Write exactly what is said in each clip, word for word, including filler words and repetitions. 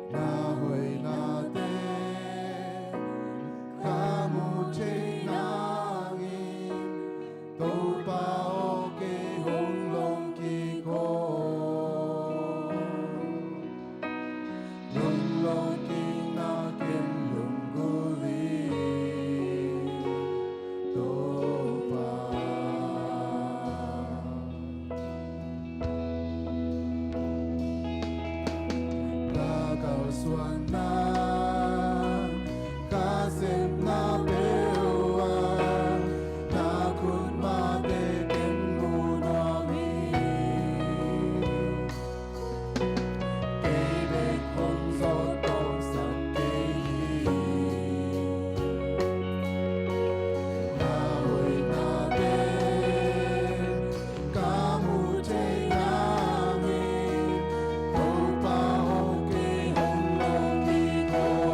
Na hoihnate ka mu thei nangin, Topa aw, kei hong lawng kik aw. Lunglawng kikna ken lunggulh ing, Topa. Ka kalsuanna, ka sepna peuh ah na khut mahte ken mu nuam ing. Kei bek hong zawh tawmsak kei hi. Na hoihnate ka mu thei nangin, Topa aw, kei hong lawng kik aw.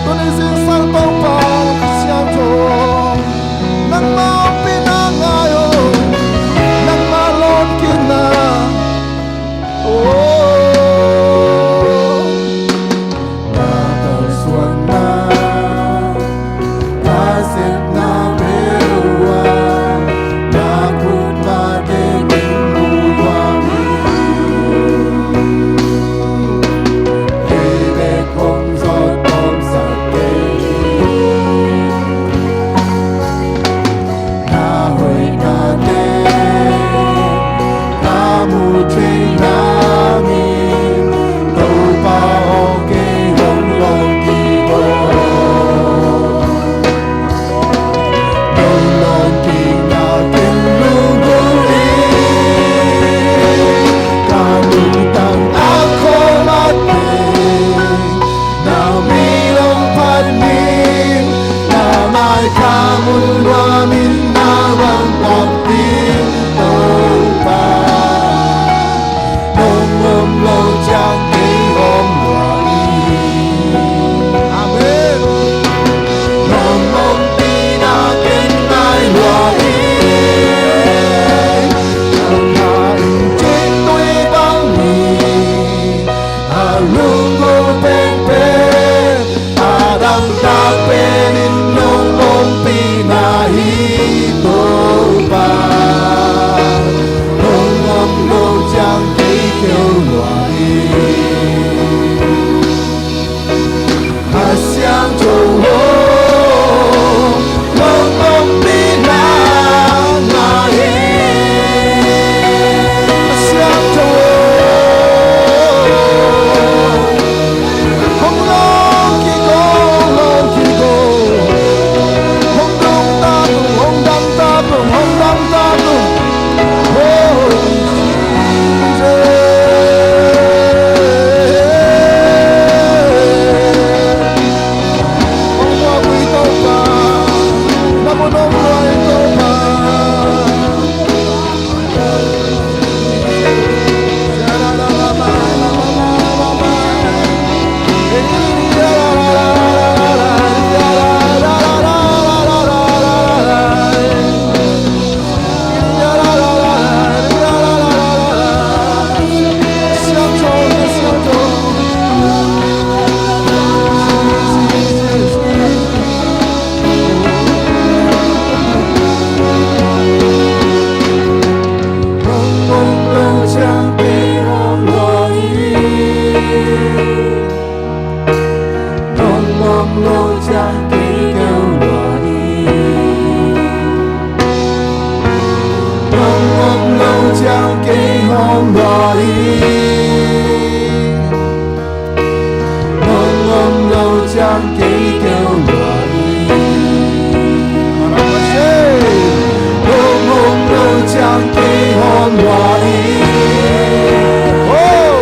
Tuni zingsang Topa Kha Siangtho, nangma ompihna ngai aw, nangma lawng kikna. Oh. Na kalsuanna, ka sepna peuh ah na khut mahte ken mu nuam ing. Kei bek hong zawh tawmsak kei hi. Na hoihnate ka mu thei nangin, Topa aw, kei hong lawng kik aw. Lunglawng kikna ken lunggulh ing. Ka lungtang a khawm mahte na mi lawng phat ning, na mai kha mun nuam in, na bang pawng ding Topa. Nong om lo ciang kei om lua ing. Amen. Nong ompihna ken ngai lua ing. Ka in cik tui bang ni, a lunggulh pengpeng, a dangtak pen in nong ompihna hi Topa. Nong om lo ciang kei keu lua ing. Kha Siangtho aw, nong ompihna ngai ing. ciang kei hong lua hi. Nong om lo ciang kei keu lua hi. Nong om lo ciang kei hong lua hi. Oh.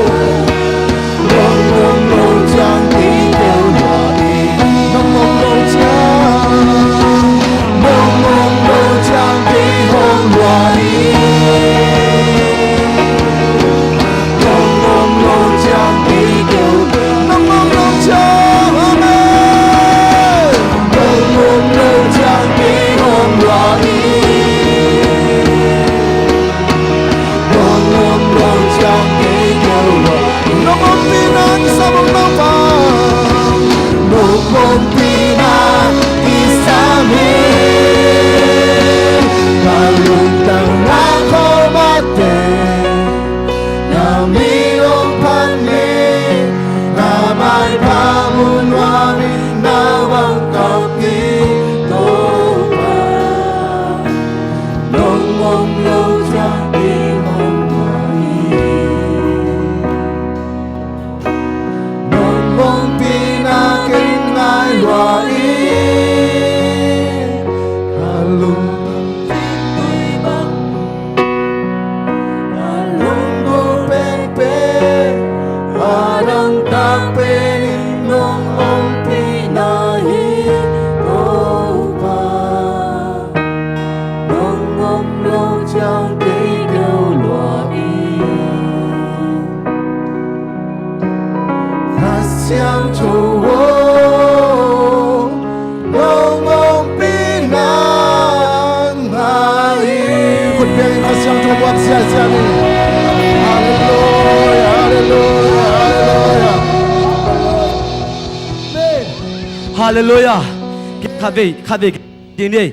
Nong ompihna kisam hong Topa. Nong ompihna kisam hi. Ka lungtang na khawm a teng na min hong phat ni. Na maipha mun nuam in na bang kap hi Topa. Nong om lo ciang kei hong lua hi. Nong ompihna kei ngai lua hi. Ka lungtang a lungbu pengpeng a dangtak pen in nong ompihna hi Topa. Nong om lo ciang kei keu lua hi. Kha Siangtho aw, nong ompihna ngai hi. Khut beng in Kha Siangtho buak ziahziah ni. Halleluiah, halleluiah, halleluiah. Amen. Halleluiah. Khat vei, khat vei. Kine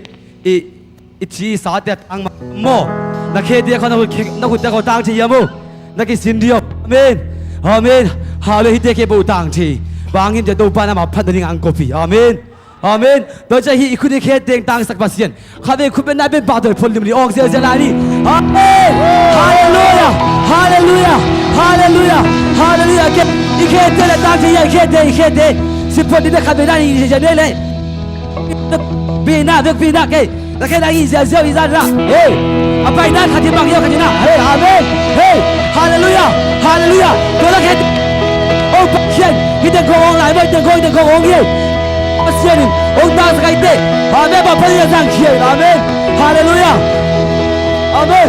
i, i ci i sate a tang mah maw? Na khete khawng na khut, na khutte khawng tang thei hiam uh? Na kisin dih uh. Amen. Amen. Halleluiah. Hihte khempeuh tang thei. Bang hang hiam cih leh Topa in amah phatna ding a hong kawp hi. Amen. Amen. Tua ciang hih i khut i khete tangsak Pasian. Khat vei khut beng na beng pah tawh phot limlim awng ziahziah lai ni. Amen. Halleluiah. Halleluiah. Halleluiah. Halleluiah. Ke, i khete le tang thei hia, i khete, i khete. Sih phot ding na khat vei na ni ziahziah ni le. Bina, bek bina, kei. Na khe na hi ziauziau hi zan na. Hey. A pai na khat hi bang hiau khat hi na. Hey, amen. Hey. Halleluiah. Halleluiah. Tua na khe. Oh, Pathian. Hih teng khawng hong lai, hih teng khawng, hih teng khawng hong hi. Pasian in. Hong tangsak hi te. Amen. Bang Pathian zang khia. Amen. Halleluiah. Amen.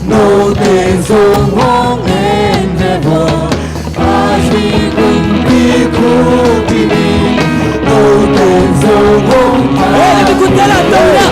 Note zong hong en ve vo, a hi kumpi khukimi. Note zong hong en ve vo.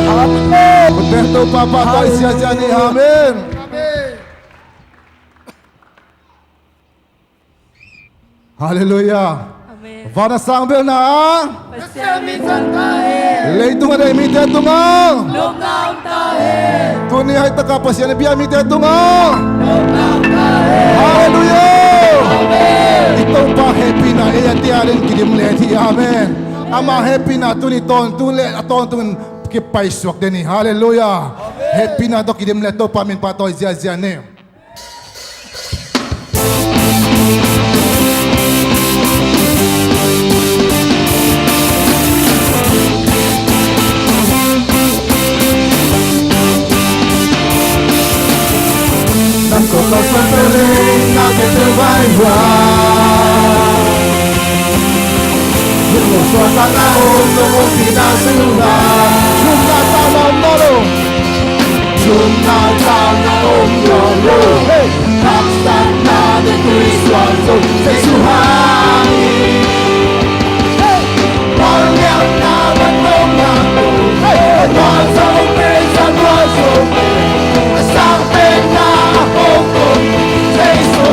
Amen. Amen. Topa pahtawi ziazia ni. Amen. Halleluiah. Amen. Van a sang belna ah Pasian min thang ta hen. Leitung a deih mite tungah lungdam ta hen. Tuni haitak a Pasian a bia mite tungah lungdam ta hen. Halleluiah. Amen. I Topa hehpihna ei a tia den kidim let hi. Amen. Ama hehpihna tuni tawntung le a tawntung kipaisuak den hi. Halleluiah. Amen. Hehpihna tawh kidim le Topa min pahtawi ziazia ni. Thumna tawh na om nawn lo. Thumna tawh na om nawn lo. Hey. Haksatna tawh tui suan zo Jesu hang hi. Hey. Paulliamna van nong ngak lo. Hey. Mual zo pen, sang mual zo pen, a sang penna a hong tun Jesu.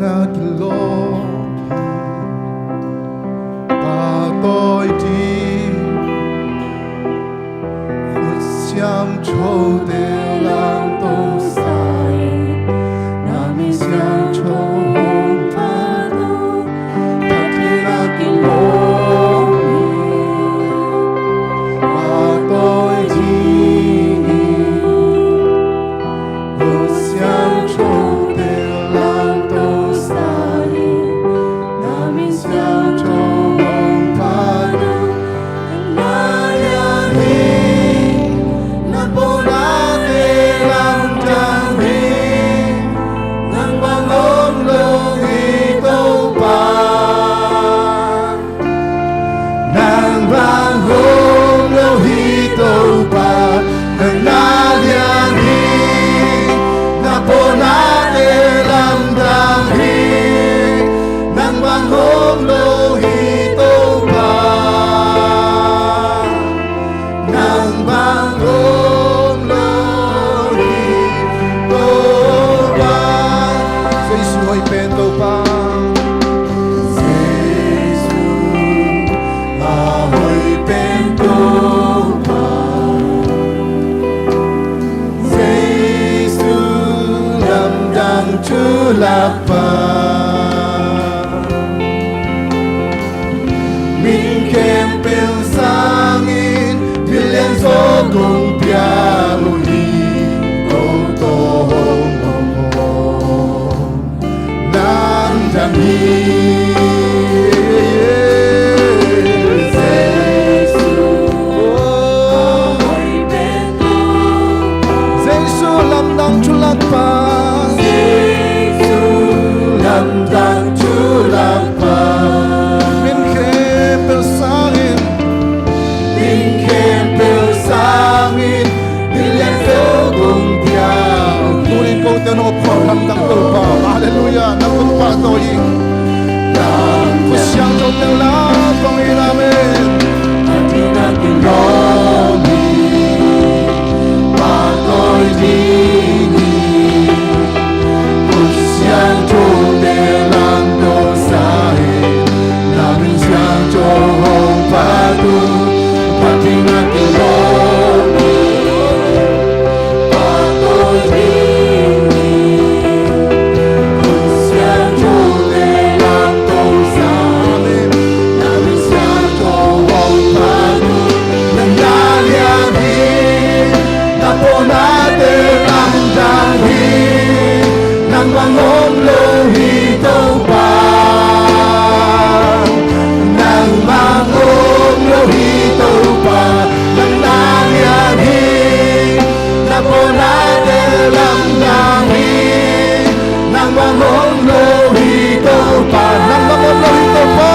那个落地，把对地，互相抽的浪都在，那面相抽红发都，他的那个落地，把对地。 Nang bang om lo hi Topa, nang na lian hi. Na pawlnate lamdang hi. Nang bang om lo hi Topa, nang bang om lo hi Topa. Jesu hoih pen Topa. Jesu a hoih pen Topa. Jesu lamdang thulakpa. Min khempeuh sangin min lianzaw kong pia uh hi. Ko tawh hong om aw. Lamdang hi. Jesu, Jesu lamdang thulakpa. Jesu lamdang thulakpa. Min khempeuh sangin, min khempeuh sangin min lianzaw kong pia uh hi. Tuni kote nong phuak lamdang Topa. Halleluiah. Nang kong pahtawi hi. Khutsiang Topa lamdang hi. Amen. Pahtawi ding hi. Khutsiang Topa lamdang sa hi. Na min siangtho hong phat uh, phat ding a kilawm hi. Pahtawi ding hi. Hun siangthote lamdang sa hi. Na min siangtho hong phat uh, nang na lian hi. Na pawlnate lamdang hi. Nang bang om lo hi Topa. Nang bang om lo hi Topa. Nang na lian hi. Na pawlnate lamdang hi. Nang bang om lo hi Topa. Nang bang om lo hi Topa.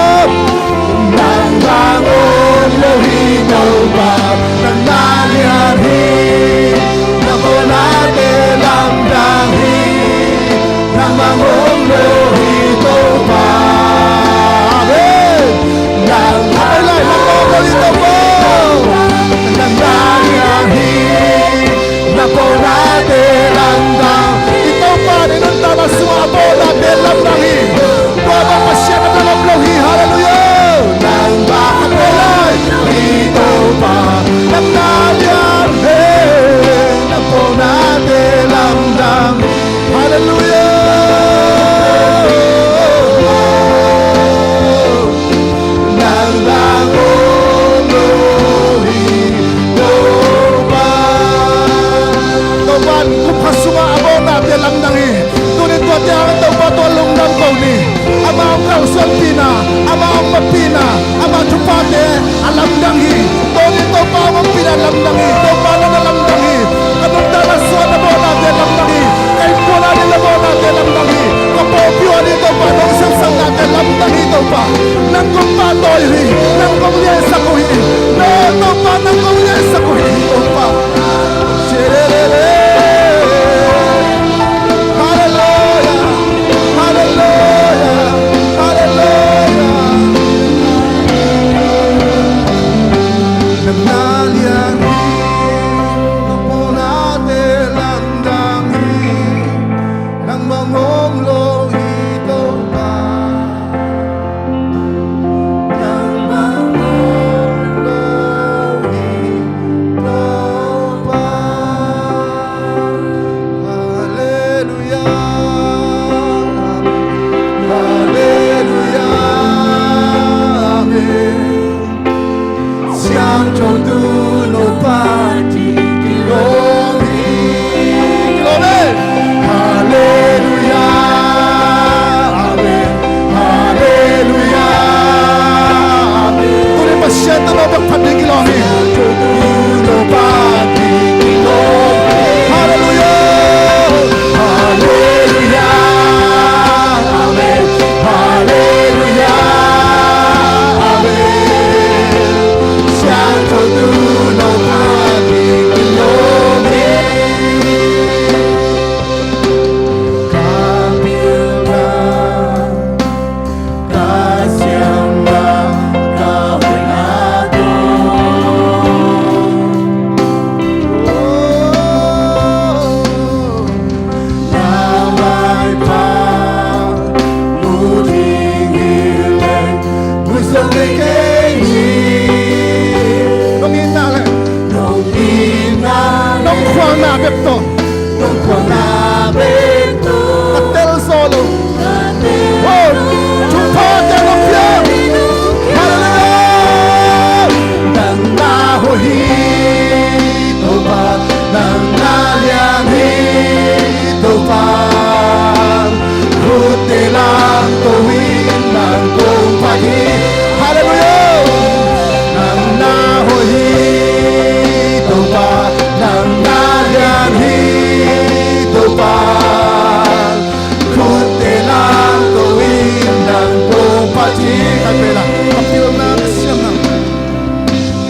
Nang bang om lo hi Topa. Nang na lian hi. Na pawlnate lamdang hi. Nang bang om lo hi Topa. Amen. Nang bang om lo hi Topa. Nang na lian hi. Na pawlnate lamdang. I Topa in nuntakna sungah a pawlnate lamdang hi. Tua bang Pasian a na lam lo hi. Halleluiah. Nang bang a pawlnate hi Topa. Nang na lian hi. Na pawlnate lamdang. Halleluiah. Nang bang om lo hi Topa. Topa in kum khat sungah a bawlnate lamdang hi. Tunin tuate hangin Topa tawh lungdam ko ni. Amah hong kalsuanpihna, amah hong mapihna, amah thuphate a lamdang hi. Tunin Topa hong ompihna lamdang hi. Topa nang na lamdang hi. Ka nuntakna sungah na bawlnate lamdang hi. Ka innkuan ading na bawlnate lamdang hi. Ka pawlpi uh ading Topa nong siamsaknate lamdang hi Topa. Nang kong pahtawi uh hi. Nang kong liansak uh hi. Na Topa nang kong liansak uh hi Topa. Halleluiah. Halleluiah. Halleluiah. Nang na lian hi. Na pawlnate lamdang hi. Nang bang om lo hi Topa. Hallelujah. Hallelujah. Nang na hoih hi Topa, nang na lian hi Topa. Khutte lamto in nang kong phat hi. Hallelujah. Nang na hoih hi Topa, nang na lian hi Topa. Khutte lamto in nang kong phat hi. Ka pilna ka siamna.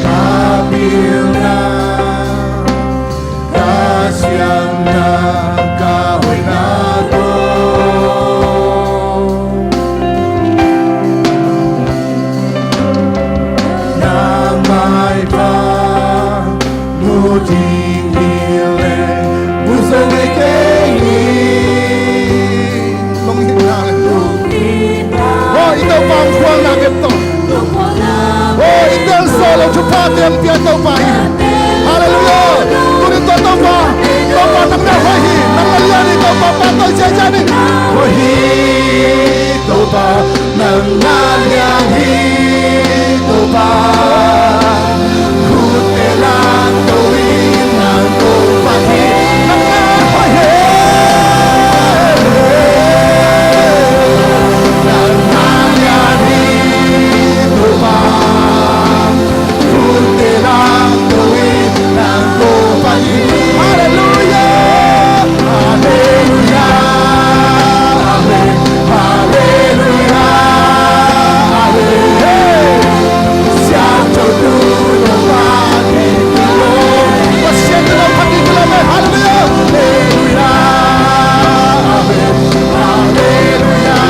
Ka pilna ka siamna ka hoihna tawh na maipha mu ding hi leh mu zo ngei kei ni. Lungkimna le. Oh, i Topa hong khualna bek tawh. Oh, i tel sawh lo thuphate hong pia Topa hi. Hallelujah. Tuni tawh Topa, Topa nang na hoih hi, nang na lian hi Topa, pahtawi ciaciat ni. Hoih hi Topa, nang na lian hi Topa. Khutte lamto in nang kong phat hi. Nang na hoih hi. Nang na lian hi Topa. Khutte lamto in nang kong phat hi. Hallelujah. Hallelujah. Amen. Hallelujah. Amen. Siangthotu Topa ding hi lo. Pasian ding lo, phat ding hi lo, amen. Hallelujah. Hallelujah. Amen. Hallelujah.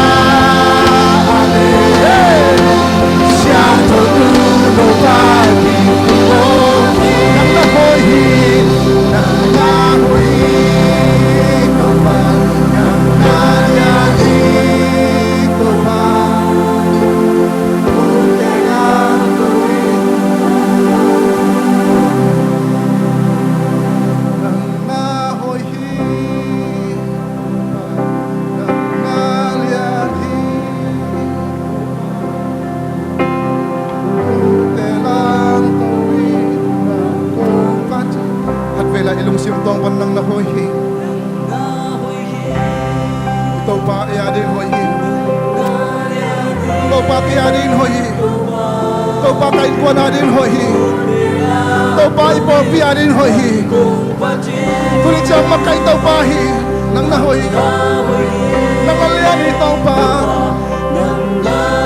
Amen. Siangthotu Topa ding hi lo. Nang na hoih hi. Nang na hoih hi Topa. Nang na lian hi Topa. Khatvei lai i lungsim tawng pan, nang na hoih hi. Topa ei a ding hoih hi. Topa kei a ding hoih hi. Topa ka innkuan a ding hoih hi. Topa i pawlpi a ding hoih hi. Tuni ciang makaih Topa hi. Nang na hoih hi. Nang na lian hi Topa.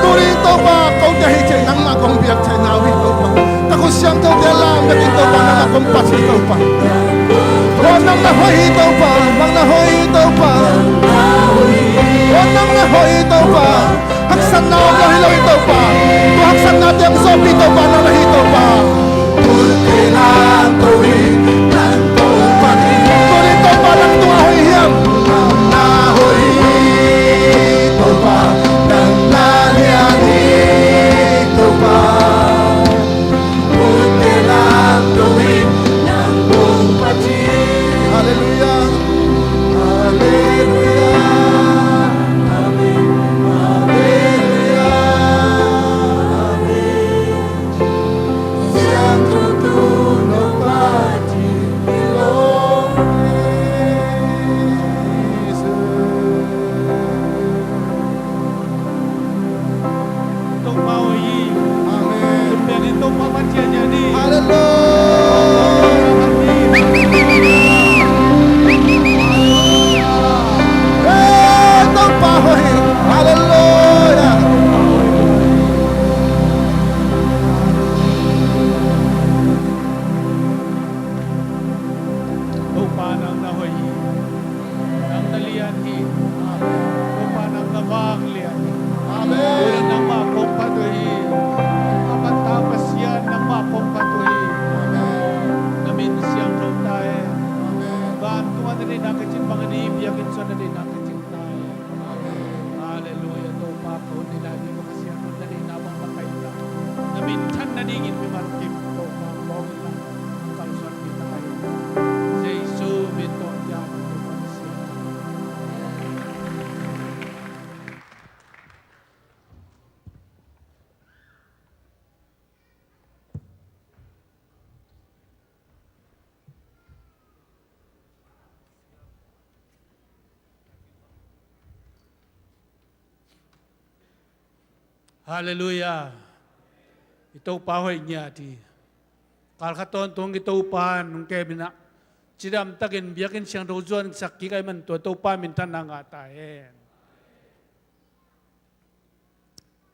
Tuni Topa, kote hi ciang nangmah kong biak theihna uh hi Topa. Ka khut siangthote lam bekin Topa, nangmah kong phat hi Topa. Aw, nang na hoih hi Topa, nang na hoih hi Topa. Aw, nang na hoih hi Topa. Haksatna om lo hi lo hi Topa. Tua haksatnate hong zawhpih Topa, nang na hi Topa. Tuni Topa nang tungah hoih hiam? Nang na hoih hi Topa, nang na lian hi Topa. Halleluiah. Halleluiah. Amen. Halleluiah. Amen. Siangthotu Topa ding hi lo. Topa hoih hi. Amen. Khut bengin Topa phat ciatciat ni. Halleluiah. Hey, Topa hoih hi. Halleluiah. Topa nang na hoih hi. Nang na lian hi. Amen. Topa nang na vanglian hi. Amen. Tua nangmah kong phat uh hi. A phat tak Pasian nangmah kong phat uh hi. Amen. Na min siangtho ta hen. Amen. Vantungah na deihna ka cin bangin, biakinn sungah na deihna ka cin ta hen. Amen. Halleluiah. Topa ka hun ni lai ding Pasian, hun na deihna bang makaih ta. Na minthan nadingin mimal kim Topa kong in la. Kalsuan Jesu min tawh, Topa Pasian. Halleluiah. I Topa hoih ngiat hi. Kalkhat tawntung i Topa in hong kem in ah, cidamtakin biakinn siangtho zuan sak kik ahih man tua Topa minthanna ngah ta hen.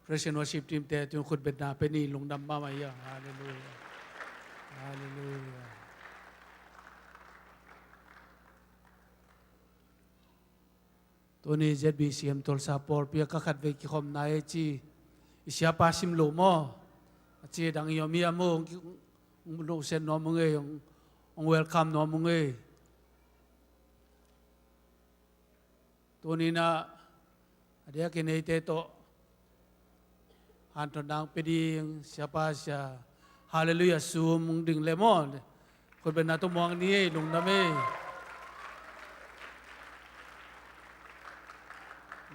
Praise and worship team te tun khutbetna pia ni. Lungdam mahmah hi hang. Halleluiah. Halleluiah. Tuni Z B C M Tulsa pawlpi ah ka khatvei kikhopna hi ci, i siapa sim lo maw? A ci dang i om hiam? Hong ki, hong nuhsiat nuam ung ei, hong, hong welcome nuam ung ei. Tuni in ah a diakin eite tawh hanthawn dang pia ding siapa sia, Halleluiah sum hong ding le maw, khutbetna tawh muang ni ei. Lungdam ei.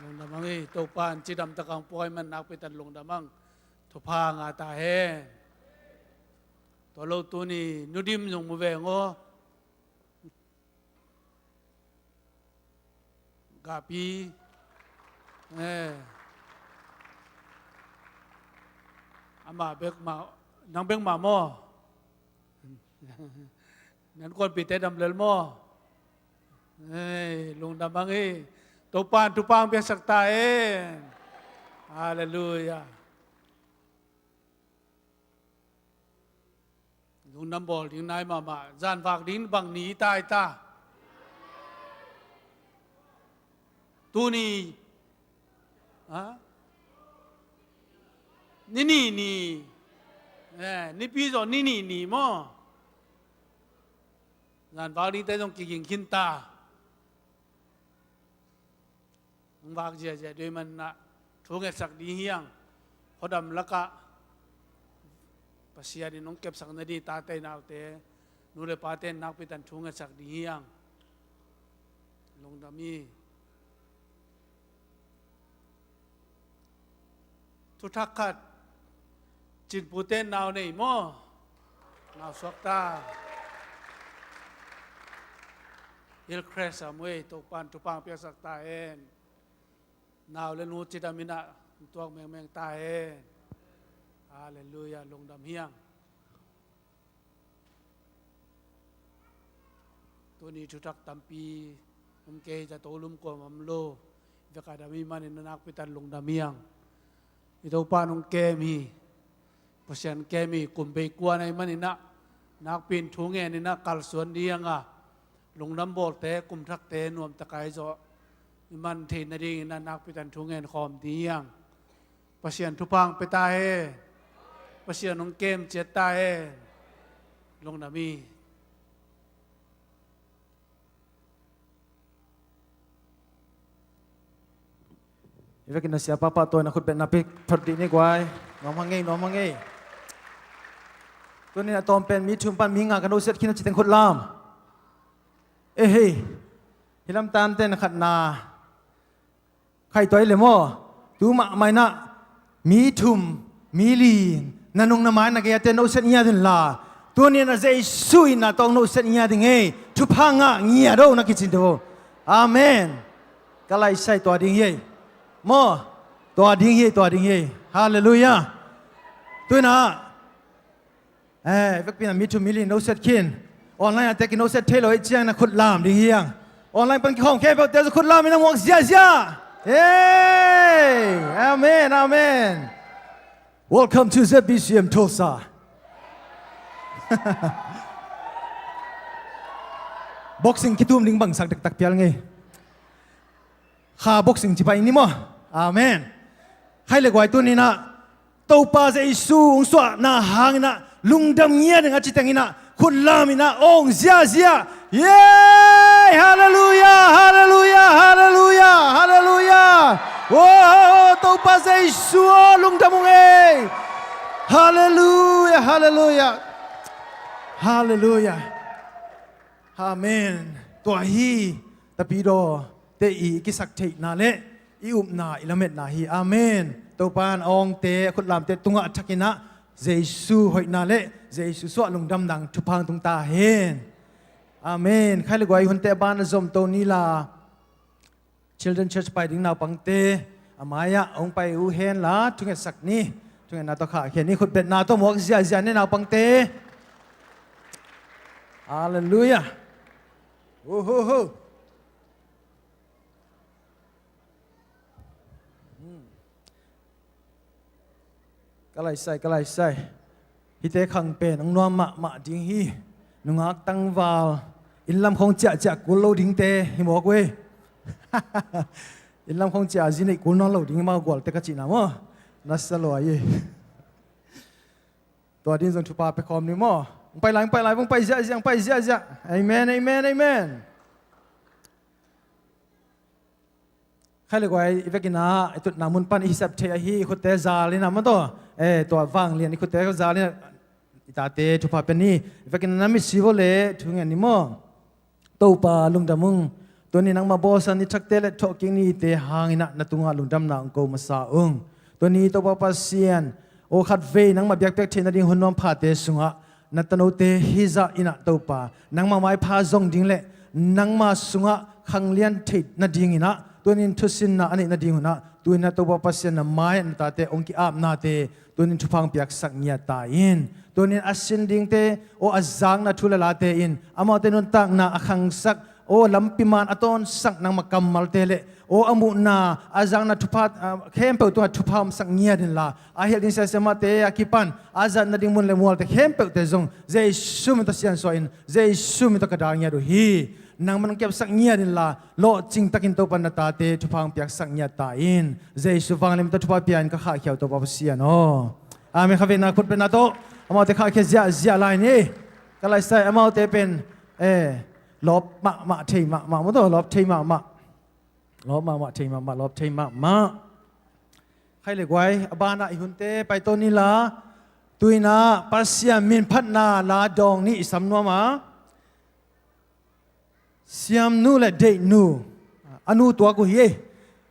Lungdam hang ei. Topa in cidamtak hong puak ahih man nakpi takin lungdam hang. Thupha ngah ta hen. Tua lo tuni Nu Dim zong mu veng aw. Gahpi. Eh. Amah bek mah, nang bek mah maw? Nan kuanpihte dam lel maw? Eh, lungdam hang hi. Topa in thupha hong piaksak ta hen. Halleluiah. Lungdam bawl ding nai mahmah. Zanvak ding bang ni i ta, i ta? Tuni. Ha? Ni nih ni. Eh, nipi zawh ni nih ni maw? Zanvak dingte zong kiging khin ta. Hong vak ziahziah ding ahih man in ah thu ngetsak ding hi hang. Khuadam lakah Pasian in hong kepsak nading tate naute, nu le pate in nakpi takin thu ngetsak ding hi hang. Lungdam hi. Thuthak khat, Cinpute nau nei maw? Nau suak ta. Hillcrest a mu ei. Topa in thupha hong piaksak ta hen. Nau le nu cidam in ah tuak mengmeng ta hen. Halleluiah. Lungdam hi hang. Tuni thuthak tampi om kei, zato lum kuamah om lo. Vek a dam ahih manin nakpi takin lungdam hi hang. I Topa in hong kem hi. Pasian kem hi. Kum bei kua na hih manin ah nakpi in thu ngen in ah kalsuan ding hi hang a, lungdam bawlte, kum thakte nuamtak a hi zawh i man theih nadingin ah nakpi takin thu ngen khawm ding hi hang. Pasian thupha hong pia ta hen. Pasian hong kem ciat ta hen. Lungdam hi. I vekin a siapa pahtawi na khutbetna pia phot dih ni guai. Nuam hang ei, nuam hang ei. Tuni in a tawm pen mi thum pan mi nga ka nusiat khin a ci teng khut lam. Eh hei. Hih lam tan ten khatna. Khaih tuai le maw? Tu mahmah in ah mi thum, mi li, na nung na mai na gei a te nusiat ngiat un la. Tuni in ah Jesu in na tawh nusiat ngiat ding ei. Thupha ngah ngiat o na kici ding o. Amen. Ka laisai tua ding hi ei. Maw? Tua ding hi ei, tua ding hi ei. Halleluiah. Tu in ah Eh, vekpi in ah mi thum mi li nusiat khin. Online a te kinusiat thei lo ahih ciangin a khut lam ding hi hang. Online pan kikhawm khempeuhte zong khut lam in a muak ziahziah. Hey! Amen, amen. Welcome to Z B C M Tulsa. Boxing kitum ding bangsak dektak pial ngei. Kha boxing ci pai ni maw? Amen. Khaih le guai tuni in ah Topa Jesu hong suahna hangin ah lungdam ngiat ding a ci teng in ah khut lam in ah ong ziahziah. Yay! Halleluiah! Halleluiah! Halleluiah! Halleluiah! Oh, Topa Jesu aw, lungdam ung ei. Halleluiah! Halleluiah! Halleluiah! Amen. Tua hi tapidaw te i kisak theihna le i upna, i lametna hi. Amen. Topa in a awngte, a khutlamte tungah a thakin ah Jesu hoihna le Jesu suah lungdamna thupha hong tung ta hen. Amen. Khaih le guai, hunte a ban a zom to ni la. Children Church pai ding naupangte, A mai-ah hong pai uh hen la, thungetsak ni. Thungetna tawh khahkhia ni, khutbetna tawh muak ziahziah ni naupangte. Halleluiah. Uhuhu. Ka laisai, ka laisai. Hihte khang pen hong nuam mahmah ding hi. Nungak tangval, innlam khong ciahciah kul lo dingte hi mawk uh ei. Innlam khong ciah a zi neih kul nawn lo ding hi, mau gualte ka cihna maw. Nasa lua hi. Tua ding zong thupha pia khawm ni maw. Hong pai lai, hong pai lai, hong pai ziahziah, hong pai ziahziah. Amen, amen, amen. Khai le guai, i vekin ah i tutna mun pan i hisap thei ahi, i khutte zal in ah maw taw. Eh, tua vanglian i khutte zal in ah i tate thupha pia ni. I vekin ah na mitsi vua le thungen ni maw. Topa lungdam ung. Tuni nangmah bawlsa ni thakte le thawhkik nite hangin ah na tungah lungdamna hong ko masa ung. Tuni Topa Pasian, aw khatvei nangmah biakpiak theih nading hun nuam phate sungah na tanote hizah in ah Topa, nangmah maipha zong ding le nangmah sungah khanglian theih nadingin ah, tunin thusinna a neih nading hun ah, tunin ah Topa Pasian na mai-ah na tate hong ki-apnate tunin thupha hong piaksak ngiat ta in. Tunin a sin dingte, aw a zakna thu le late in, amaute nuntakna a khangsak, aw lampi man a tawnsak nangmah kammalte le aw a muhna, a zakna thupha, ah, khempeuh tungah thupha omsak ngiat inla, a hilh ding siasia mahte a kipan a zat nading mun le mualte khempeuhte zong Jesu min tawh siansuah in, Jesu min tawh ka dal ngiat uh hi. Nangman hong kepsak ngiat inla, lawhcing takin Topa na tate thupha hong piaksak ngiat ta in. Jesu vanglian min tawh thupha pia in ka khahkhia uh Topa Pasian aw. Amen. Khatvei na khutbetna tawh amaute khahkhia ziahziah lai ni. Ka laisai amaute pen, eh, lawp mahmah thei mahmah maw taw, lawp thei mahmah. Lawp mahmah thei mahmah, lawp thei mahmah. Khai le guai, a banah i hunte paito ni la, tuinah Pasian minphatna la dawng ni i sam nuam a. Siamnu le deihnu a nu tuak uh hi ei.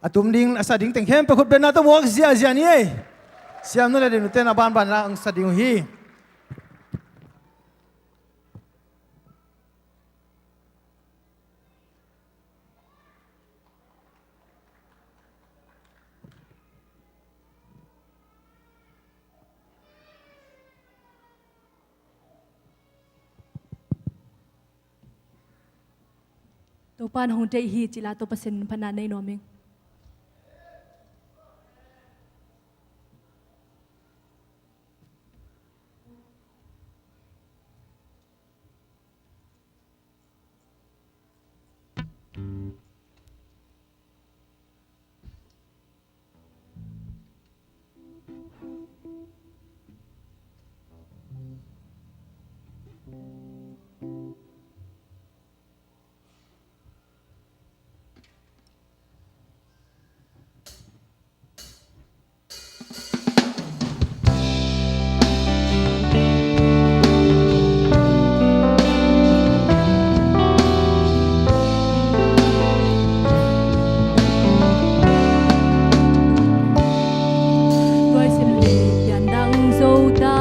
A tum ding, a sa ding teng khempeuh khutbetna tawh muak ziahziah ni ei. Siamnu le deihnute na banbanah hong sa ding uh hi. Topa na hong deih hi cih la tawh Pasian phatna nei nuam ing. Tuai sim le pian dang zo ta,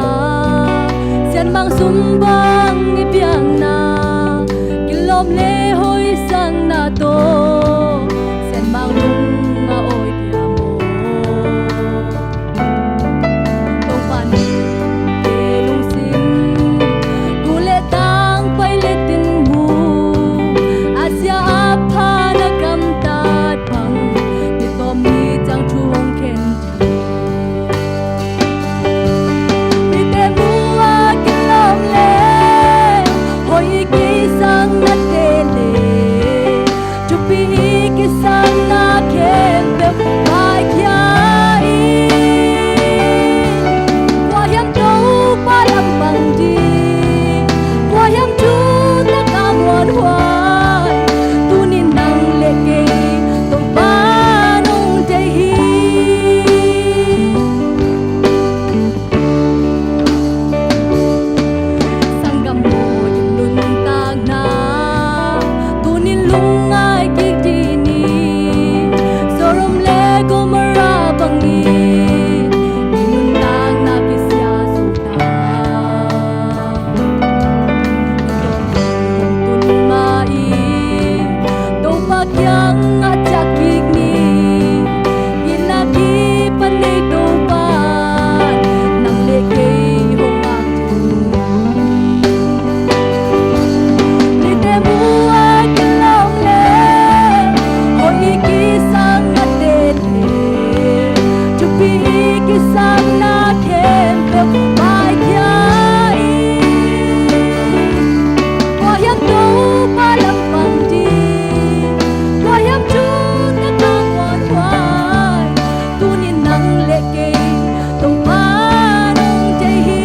sianmang sum bang i piakna, kilawm le hoih sakna tawh, sianmang lung a awi pia maw. Topa nite lungsim, gu le tang pai le tin mu, a sia a pha na gamtat bang, ni tawm ni ciang thu hong khen. Mite mu a kilawm le hoih i kei sang nate Kisangna khempeuh paikhia in, kua hiam Topa lampang ding, kua hiam thutak a muanhuai, tuni nang le kei Topa nong deih hi.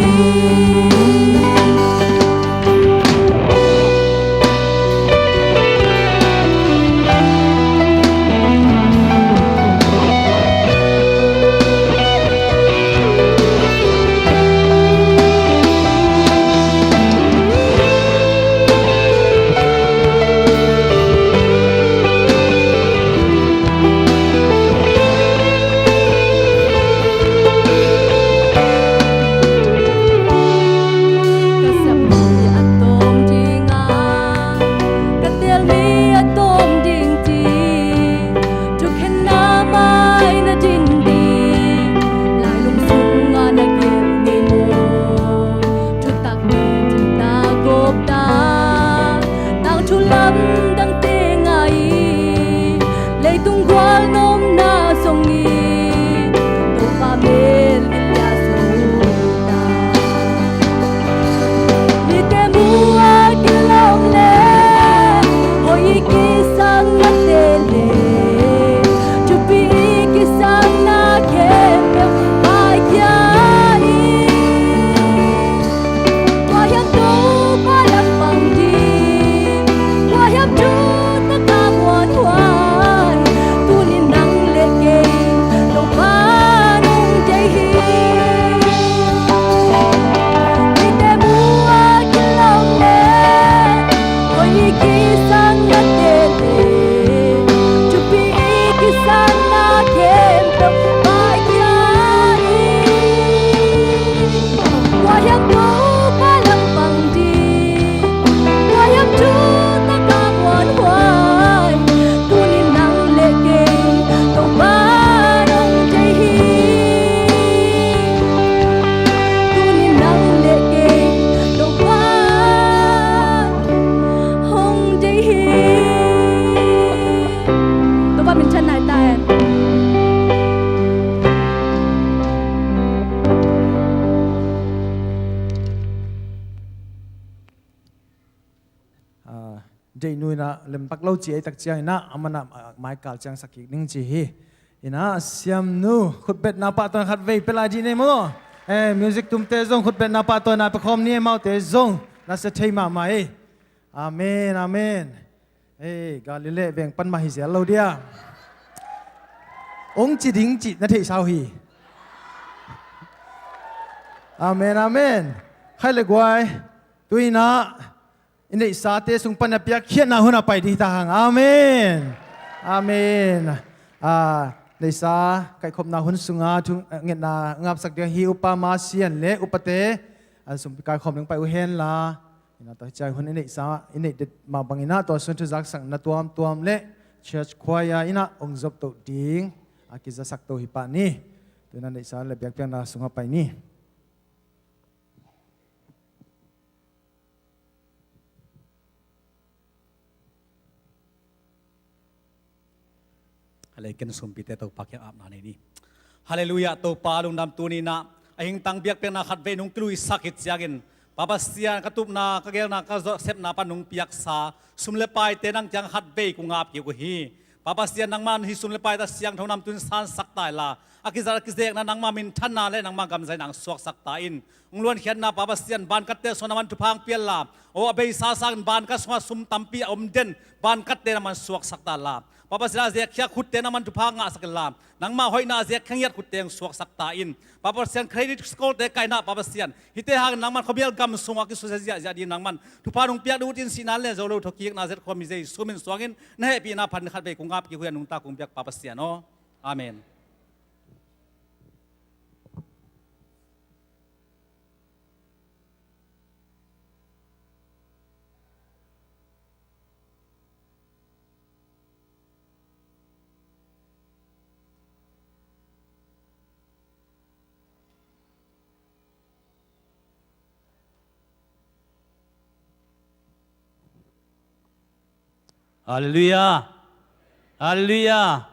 Ka siam ni a tawm ding a, ka teel ni a tawm ding ti, thukhenna mai na din ding, lailung sungah na gelh ngei maw? Thutak ni tungta gawp ta, tangthu lamdangte ngai hi. Leitung gual nomna zong hi, Topa mel lia zo ta. Mite mu a kilawm le, hoih i kisang nate le, thupi i kisangna khempeuh paikhia hi. Kua hiam Topa lampang ding, kua hiam thutak a muanhuai, tuni nang le kei Topa nong deih hi. Mite mu a kilawm le, hoih i kisang nate le, thupi i kisangna khempeuh paikhia hi. Kua hiam Topa lampang ding, kua hiam thutak a muanhuai, tuni nang le kei Topa nong deih hi. Tuni nang le kei Topa hong deih hi. Topa min than nai ta hen. Ah, deihnu in ah lemtak lo ci ei tak ciangin ah, aman ah, ah, maikal ciang sak kik ning ci hi. In ah, siamnu, khutbetna pahtawina khat vei pia lai dih ni maw. Eh, music tumte zong khutbetna pahtawina pia khawm ni, amaute zong na sia thei mahmah ei. Amen, amen. Ei, Galilee veng pan mah hi zel lo dia. Ong ci ding cih na theihsa uh hi. Amen, amen. Khai le guai, tu-in ah i neihsate sung pan a piakkhiatna hun a pai ding hi ta hang. Amen. Amen. Ah, neihsa kaihkhopna hun sunga thu, eh, ngetna ngapsak ding hi upa Masian le upate, ah, sumpi kaikhawm ding pai uh henla. In ah tua hi ciang hun i neihsa, i neih det mah bangin ah tua sung thuzaksak na tuamtuam le church choir in ah ong zop toh ding a kizasak to hi pah ni. Tu-in ah neihsa le biakpiakna sungah pai ni. Hale ken sumpite Topa kiang apna nei ni. Halleluiah, Topa lungdam, tuni-in ah a hingtang biakpiakna khat vei nong kiluisak hi ciangin, Pa Pasian, ka tupna, ka gelna, ka sepna pan nong piaksa sum le paite nang kiang khat vei kong ap kik uh hi. Pa Pasian, nangman hih sum le paite siangtho nam tun sansak ta inla, a kizat a kizekna nangma minthanna le nangma gamzaina ang suaksak ta in. Ong luankhiatna, Pa Pasian, bankatte sungah nangman thupha ang pia inla, aw, a beisa sangin bankat sungah sum tampi a om den bankatte nangman suaksak ta inla, Pa Pasian, a zekkhiat khutte nangman thupha ngahsak inla, nangma hoihna a zekkhiat khutte ang suaksak ta in. Pa Pasian, credit score-te kaihna, Pa Pasian, hihte hangin nangman khuamial gam sungah kisusia ziahziah ding nangman thupha nong piak ding uh cin, sihna le zo lo thokikna zet khawm hi Jesu min suangin na hehpihna pan khat vei kong ap kik uh hi, a nungta kong biak Pa Pasian aw. Amen. Halleluiah. Halleluiah.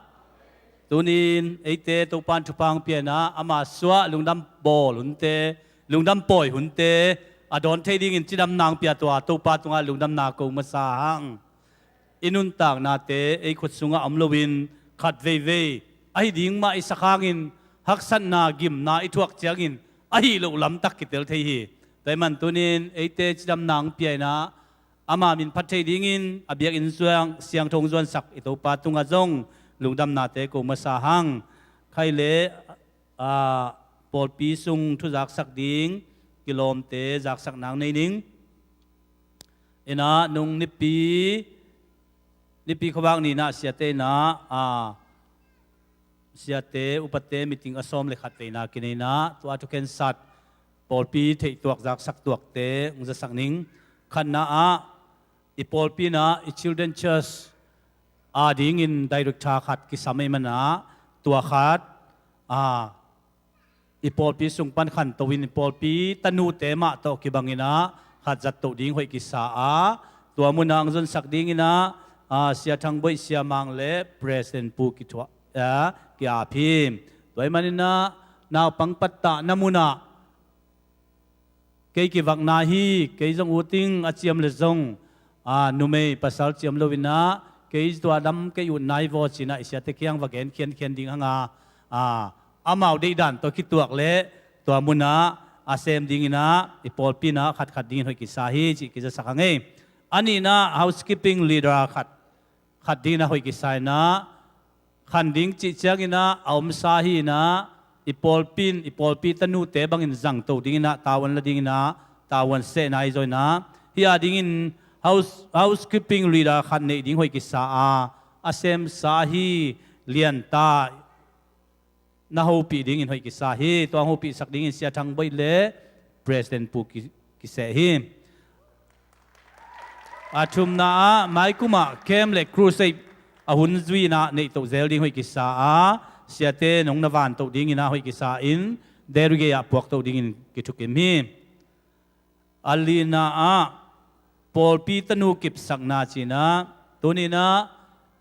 Tunin eite Topan thupha hong pia inah ama suah lungdam bawl hunte, lungdam pawi hunte a dawn thei dingin cidamna hong pia tua Topa tungah lungdamna ko masa hang. I nuntaknate ei khut sungah om loin khat veivei ahi ding mah i sak hangin haksatna gimna i thuak ciangin ahi loh lamtak kitel thei hi. Tua ahih man tunin eite cidamna hong pia inah ama min phat thei dingin a biakinn zuang siangtho hong zuansak i Topa tungah zong lungdamnate ko masa hang. Khai le, ah, pawlpi sung thu zaksak ding kilawmte zaksak nang nei ning. Inah nung nipi, nipi khuavak ni inah siate inah, ah, siate upate meeting a sawm le khat veina kinei inah tua thukhensat pawlpi theihtuak zaksak tuakte hong zasak ning. Khatna ah i pawlpi inah i Children Church a dingin director khat kisam ahih manah tua khat, ah, i pawlpi sung pan khanto in i pawlpi tanute mah tawh kibang inah khat zat toh ding hoih kisa a, tua munah hong zonsak ding inah, ah, Sia Thang Boih Sia Mang le President Pu kithuah, ah, ki-ap hi. Tua ahih man inah naupang pattahna munah kei kivakna hi, kei zong ut ing a ciam le zong, aa, numei pasal ciam lo inah kei tua dam kei utna hi vaw ci inah i siate kiang va gen khiankhian ding hang a, aa, amau deihdan tawh kituak leh tua munah a sem ding inah i pawlpi inah khatkhat dingin hoih kisa hi cih kizasak hang ei. A nihna housekeeping leader khat, khat ding inah hoih kisa inah khan ding cih ciang inah a omsa hi inah i pawlpi in i pawlpi tanute bangin zangto ding inah tavuan la ding inah tavuan sehna ahi zong inah hih a dingin house, housekeeping leader khat neih ding hoih kisa a, a semsa hi Lianta na hopih dingin hoih kisa hi. Tua hong hopihsak dingin Sia Thang Boih le President Pu ki, kiseh hi. A thumna ah maikum ah camp le crusade a hun zui inah neihtoh zel ding hoih kisa a, siate nong na vantoh ding inah hoih kisa in Derry Gate ah puaktoh dingin kithukim hi. A lina ah pawlpi tanu kipsakna ci inah tuni inah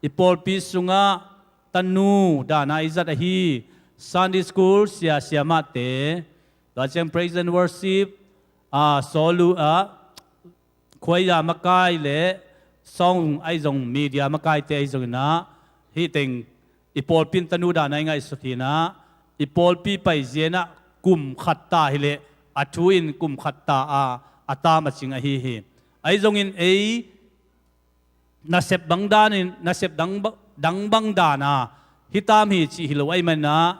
i pawlpi sungah tanu dana i zat ahi Sunday school sia siamahte, tua ciang praise and worship, a, sawlu ah khuaida makai le song ahi zong media makaite ahi zong inah hih teng i pawlpi in tanu dana i ngaihsut hi inah i pawlpi paizia inah kum khat ta hileh a thu in kum khat ta a a tam a cing ahi hi. Ahi zongin ei nasep bang danin nasep dang, dang bang dana hi tam hi cih hi lo ahih man inah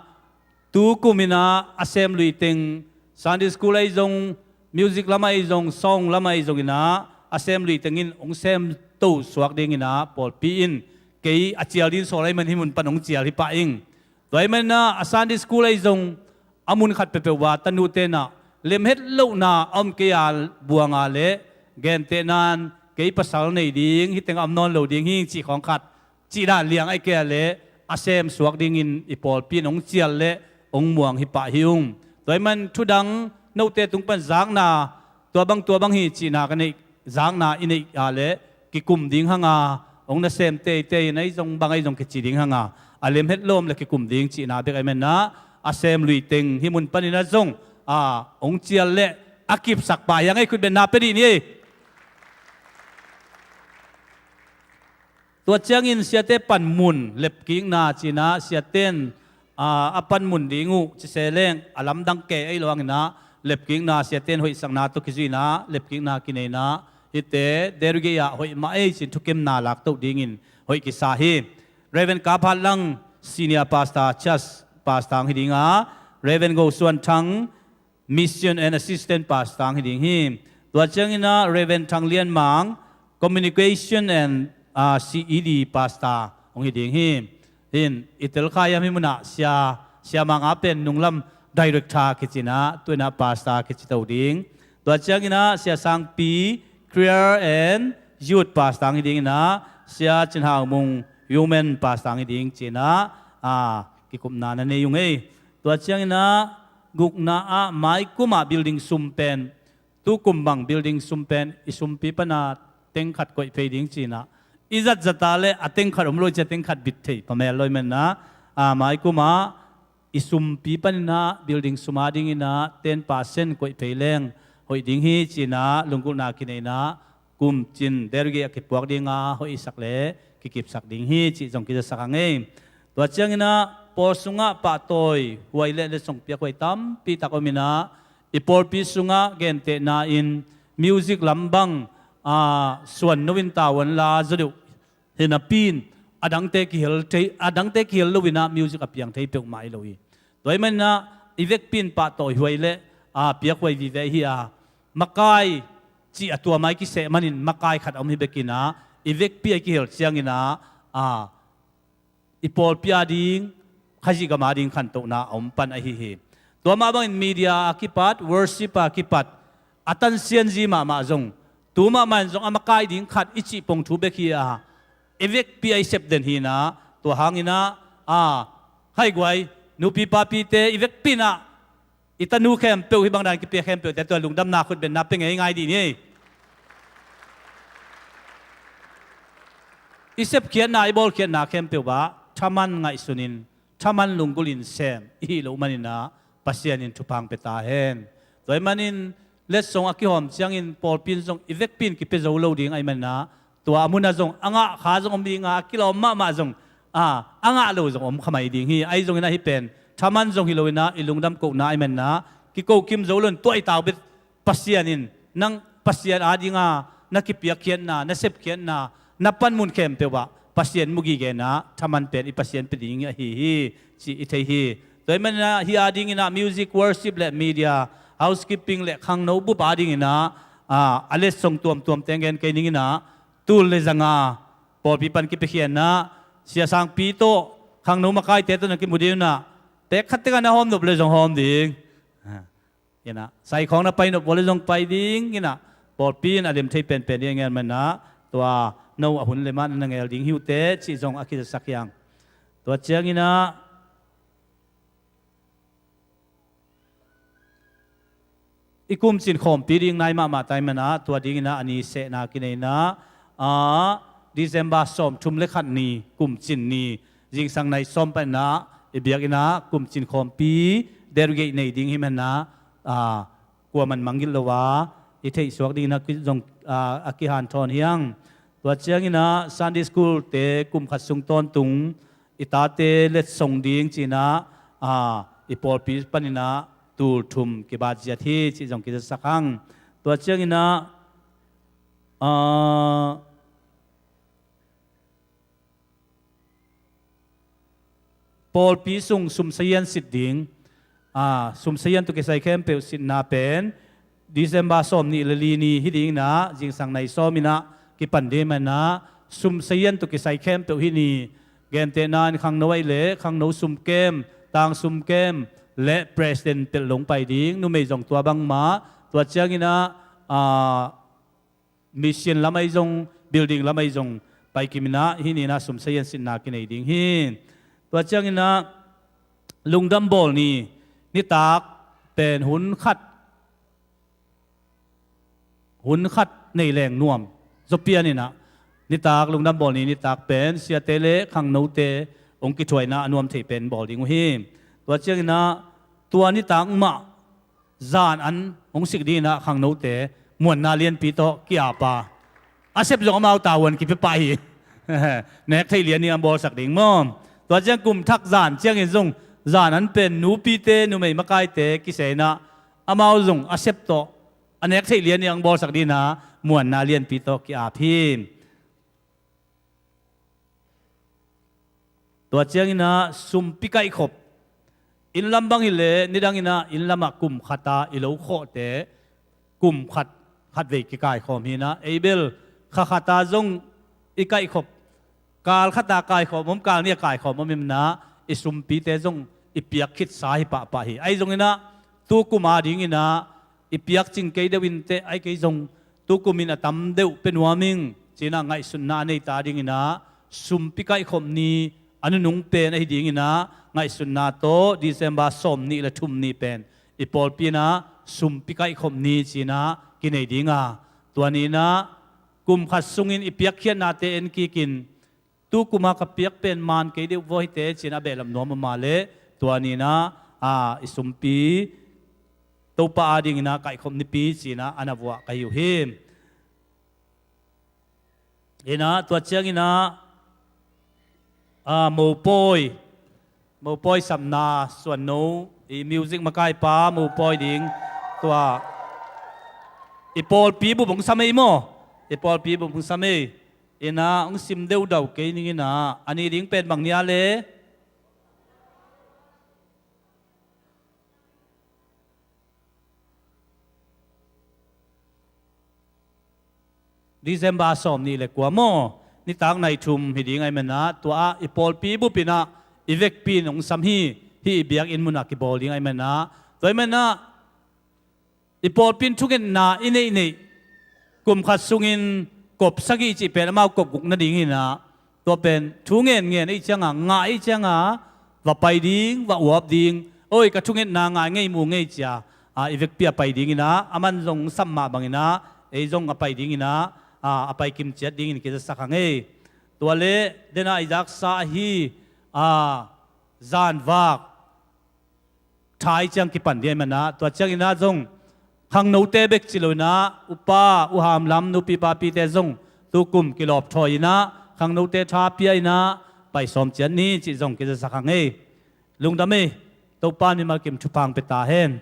tu kum inah a sem lui teng Sunday school ahi zong music lam ahi zong song lam ahi zong inah a sem lui teng in hong semto suak ding inah pawlpi in kei a cial ding sawl ahih man hih mun pan hong cial hi pah ing. Tua ahih man inah a Sunday school ahi zong a mun khat peuhpeuh ah tanute inah lemhet lohna a om kei a buang a leh gentehna in kei pasal nei ding hih teng a om nawn lo ding hi cih khawng khat cih dan liang ahih kei a leh a sem suak dingin i pawlpi in hong cial leh hong muang hi pah hi ung. Tua ahih man thu dang note tung pan zakna tua bang tua bang hi cihna ka neih zakna i neih a leh kikum ding hang a hong nasem teitei in ahi zong bang ahi zong kici ding hang a a lemhet lawm le kikum ding cihna bek ahih man inah a sem lui teng hih mun pan inah zong a hong cial leh a kipsak pah hi hang ei. Khutbetna pia dih ni ei. Tua ciangin siate panmun lepkikna ci inah siate in, aa, a panmun ding uh ci se leng a lamdang kei ahi lo hang inah lepkikna siate in hoihsakna tawh kizui inah lepkikna kinei inah hihte Derry Gate ah hoih mah ei ci in thukimna laktoh dingin hoih kisa hi. Reverend Kap Hat Lang Senior Pastor, Church Pastor hong hi ding a, Reverend Go Suan Thang Mission and Assistant Pastor hong hi ding hi. Tua ciang inah Reverend Thang Lian Mang Communication and, ah, C E D Pastor hong hi ding hi. Hin i tel kha hiam hih mun ah sia, sia Mang a pen nunglam director kici inah tu inah pastor kici to ding. Tua ciang inah sia Sangpi Career and Youth Pastor hong hi ding inah sia Cin Hau Mung Women Pastor hong hi ding ci inah, ah, kikupna na nei ung ei. Tua ciang inah gukna ah maikum ah building sum pen tu kum bang building sum pen i sumpi pan a teng khat koih phei ding ci inah i zatzat a leh a teng khat om lo i ci a teng khat bit thei pamel lo ahih man inah A, mai kumah i sumpi paninah building sum a dinginah ten percent koih phei leng hoih ding hi cinah lunggulhna kineinah kumcin dergei a kipuak dinga hoih isak le kikipsak ding hi cih zong kizasak a ngei. Tua cianginah pawl sungah pahtawi huai le letsong piak huai tampi tak ominah i pawlpi sungah gentehna in music lam bang, a, suan no in tau an la zaw deuh hi napi in a dangte kihel thei, a dangte kihel loinah music a piang thei peuhmah hi lo hi. Tua hi maninah i vekpi in pahtawi huai le, a, piak huai vive hi a, makai cih a tua mai kiseh manin makai khat a om hi bekinah i vekpi a kihel cianginah, a, i pawlpi a ding, Khazih gam a ding khantohna a om pan ahi hi. Tua mah bangin media a kipat, worship a kipat, a tansianzi mahmah zong, tu mahmah in zong a makai ding khat i cih pong thu bek hi a, i vekpi a i sep den hinah, tua hanginah, a, haiguai, nupi papite i vekpi inah i tanu khempeuh hih bangdan kipia khempeuhte tua lungdamna khutbenna pia ngei ngai dih ni. I sepkhiatna, i bawlkhiatna khempeuh ah thaman ngaihsunin, thaman lunggulhin sem i hih loh maninah Pasian in thupha pia ta hen. Tua hi manin letsong a kihawm ciangin pawlpi in zong i vekpi in kipia zo lo ding ahi maninah tua a munah zong a ngah kha zong om dinga a kilawm mahmah zong, a, a ngah lo zong om khamai ding hi. Ahi zongin ahi pen thaman zong hi loinah i lungdam kohna ahi maninah kiko kim zo loin tua i tau bit Pasian in nang Pasian a dinga na kipiakkhiatna, na sepkhiatna, na panmun khempeuh ah Pasian mu gigena thaman pen i Pasian pia ding ahi hi cih i thei hi. Tua hi maninah hih a dinginah music, worship le media, housekeeping le khangno bup a dinginah, a, a letsong tuamtuam teng gen kei ninginah tul le zanga pawlpi pan kipiakhiatna, sia sangpi tawh khangno makaite tawh na kimu dinginah pek khat tengah na hawm nop le zong hawm ding. Inah saikhawng na pai nop vua le zong pai ding inah pawlpi in a lem thei penpen ding a ngen manah tua no a hun le mah na ngel ding hi uh teh cih zong a kizasak hiang. Tua cianginah i kumcin khawmpi ding nai mahmah tai manah tua dinginah a ni sehna kineinah, a, December sawmthum le khat ni, kumcin ni, zingsang nai sawm paninah i biakinnah kumcin khawmpi dergei nei ding hi manah, a, kuaman mangngilh lo a i theihsuak dinginah zong, a, a kihanthawn hiang. Tua cianginah Sunday school te kum khat sung tawntung i tate letsong ding cinah, a, i pawlpi paninah tul thum kibat ziat hi cih zong kizasak hang. Tua cianginah, a, pawlpi sung sumsahian sit ding, a, sumsahian tawh kisai khempeuh sitna pen December sawm nih le li ni hi dinginah zingsang nai sawm inah kipan ding manah sumsahian tawh kisai khempeuh hi ni. Gentehna in khangno aih le khangno sumkem, tang sumkem le president pelh long pai ding, numei zong tua bangmah. Tua cianginah, a, mission lam ahi zong, building lam ahi zong pai kiminah hih ninah sumsahian sitna kinei ding hi. Tua cianginah lungdam bawl ni, nitak pen hun khat, hun khat nei leng nuam zaw pianinah nitak lungdam bawl ni, nitak pen siate le khangnote hong kithuaina a nuam thei pen bawl ding uh hi. Tua cianginah tua nitak mah zan an hong sik dinginah khangnote muanna lianpi tawh ki-ap a, a sep zong amau tavuan kipia pah hi. Nek theih lian ding a bawlsak ding maw? Tua ciang kum thak zan ciangin zong zan an pen nupite, numei makaite kiseinah amau zong a sep tawh a nek theih lian ding a bawlsak dinginah muanna lianpi tawh ki-ap hi. Tua cianginah sumpi kaihkhop. Inn lam bang hileh nidanginah inn lamah kum khata i lo khawhte kum khat khatvei kikaikhawm hinah, ei bel kha khata zong i kaihkhop, kal khata kaikhawm om, kal nih a kaikhawm om inah i sumpite zong i piak khitsa hi pahpah hi. Ahi zonginah tu kum a dinginah i piakcing kei deuh inteh, ahi kei zong tukumin a tam deuh pia nuam ing cinah ngaihsutna a neite adinginah sumpi kaihkhop ni a nunung pen ahi dinginah ngaihsutna tawh December sawm nih le thum ni pen i pawlpi inah sumpi kaihkhop ni cinah kinei dinga, tua ni inah kum khat sungin i piakkhiatnate en kikin tu kuma ka piak pen man kei deuh vaw hite ci-in a behlap nuam a, mah leh tua ni-in ah, a, i sumpi Topa adingin ah kaihkhop nipi ci-in ah a na vuah ka hi uh hi. In ah tua ciangin ah, a, mopawi, mopawi sapna suanno, i music makaipa mopawi ding, tua i pawlpi bup hong sam ei maw? I pawlpi bup hong sam ei. In ah hong sim deudau kei ning in ah, a ni ding pen bang ni a leh? December sawmnih le kua maw, nitak nai thum hi ding ahih manin ah, tua ah i pawlpi bup in ah i vekpi in hong sam hi. Hih i biakinn mun ah kibawl ding ahih manin ah, tua ahih manin ah i pawlpi in thungetna i neihneih, kum khat sungin kop sagih cih pen amau kop guk nading hi in ah, tua pen thu ngenngen ahih ciangin, ngah ahih ciangin, va pai ding, va uap ding. Oi, ka thungetna ngai ngei mu ngei ci-a, a, i vekpi a pai ding in ah, aman zong sam mah bangin ah, ei zong a pai ding in ah, a, a pai kim ciat dingin kizasak hang ei. Tua leh, den a i zaksa ahi, a, zanvak tha ahih ciang kipan ding ahih manin ah, tua ciangin ah zong khangnote bek ci lo in ah, upa, u Ham Lam, nupi papite zong tu kum kilawpthawi in ah, khangnote tha pia in ah, pai sawm ciat ni cih zong kizasak hang ei. Lungdam ei. Topa in mimal kim thupha hong pia ta hen.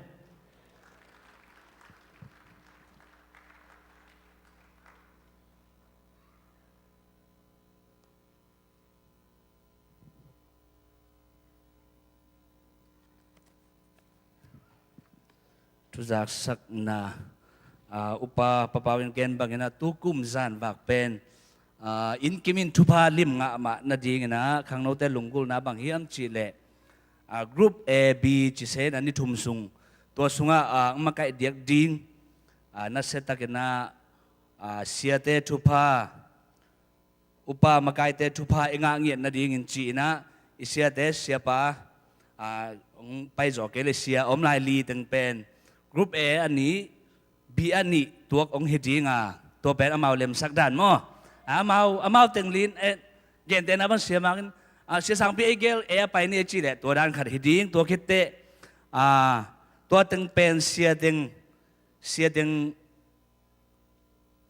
Thuzaksakna, a, upa Pa Pau in gen bangin ah, tu kum zanvak pen, a, inn kim in thupha lim ngah mah nadingin ah, khangnote lunggulhna bang hiam cih leh, a, Group A, B ci se in ah, ni thum sung, tua sungah, a, makaih diak ding, a, nasia takin ah, a, siate thupha, upa makaite thupha i ngah ngiat nadingin ci-in ah, i siate siapa, a, hong pai zaw kei leh sia om lai li teng pen Group A a nih, B a nih tuak hong hi ding a, tua pen amau lemsak dan maw? Amau, amau teng li-in, eh, gentehna bang sia Mang in, a, sia Sangpi ei gel A a pai ni a cih leh tua dan khat hi ding, tua khit teh, a, tua teng pen sia teng, sia teng